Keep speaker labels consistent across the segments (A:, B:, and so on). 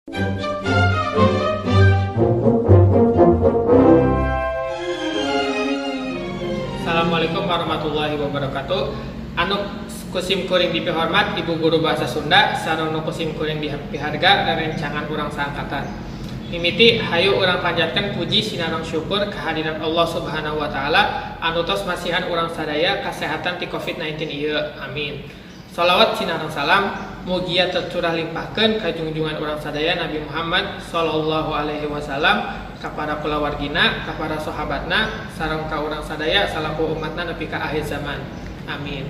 A: Assalamualaikum warahmatullahi wabarakatuh. Anu ku sim kuring dipihormat Ibu Guru Bahasa Sunda sareng nu ku sim kuring dipiharga rerencangan urang saangkatan. Mimiti hayu urang panjatkeun puji sinareng syukur kehadirat Allah Subhanahu wa taala anu tos masihan urang sadaya kasehatan ti Covid-19 ieu. Amin. Shalawat sinareng salam mugia tercurah limpahkeun ka junjungan urang sadaya Nabi Muhammad sallallahu alaihi wasallam, ka para kulawargina, ka para sahabatna, sareng ka urang sadaya salaku umatna nepi ka akhir zaman. Amin.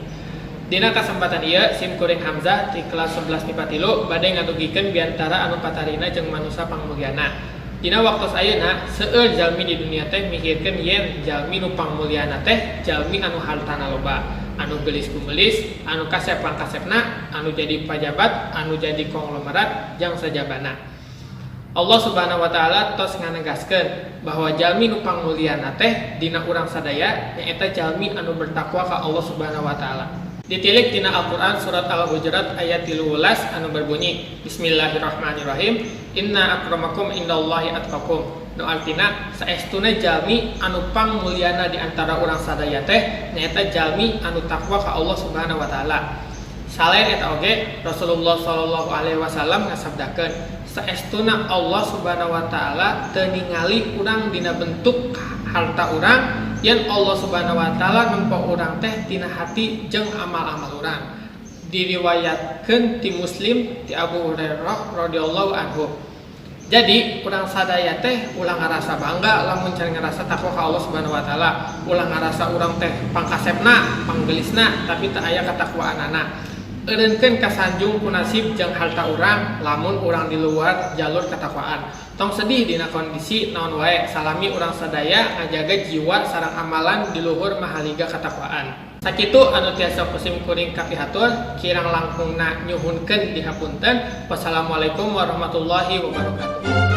A: Dina kasempatan ieu sim kuring Hamzah ti kelas 11 MIPA 3 bade ngadugikeun biantara anu patarina jeung manusa pangmulyana. Dina waktos ayeuna seueur jalmi di dunia teh mikirkeun yen jalmi nu pangmulyana teh jalmi anu hartana loba, anu geulis gumelis, anu kasep pangkasepna, anu jadi pajabat, anu jadi konglomerat jeung sajabana. Allah Subhanahu wa taala tos nganegaskeun bahwa jalmi nu pangmulyana teh dina urang sadaya nyaeta jalmi anu bertakwa ka Allah Subhanahu wa taala. Ditilik tina Al-Qur'an surat Al-Hujurat ayat 13 anu berbunyi Bismillahirrahmanirrahim, inna akramakum indallahi atqakum. Nu artina saestuna jalmi anu pangmulyana di antara urang sadaya teh nyaeta jalmi anu takwa ka Allah Subhanahu wa taala. Salain eta oge Rasulullah sallallahu alaihi wasallam ngasabdakeun saestuna Allah Subhanahu wa taala teu ningali urang dina bentuk harta urang, yen Allah Subhanahu wa taala nempo urang teh tina hati jeung amal-amal urang. Diriwayatkeun ti Muslim ti Abu Hurairah radhiyallahu anhu. Jadi urang sadaya teh ulah ngarasa bangga lamun can ngarasa takwa ka Allah Subhanahu wa taala, ulah ngarasa urang teh pangkasepna, panggelisna tapi teu aya katakwaanana. Eureunkeun kasanjung ku nasib jeung harta urang lamun urang di luar jalur katakwaan. Tong sedih dina kondisi naon wae, salami urang sadaya ngajaga jiwa sareng amalan di luhur mahaliga katakwaan. Sakitu anu tiasa ku sim kuring kapihatur, kirang langkungna nyuhunkeun dihapunten. Wassalamualaikum warahmatullahi wabarakatuh.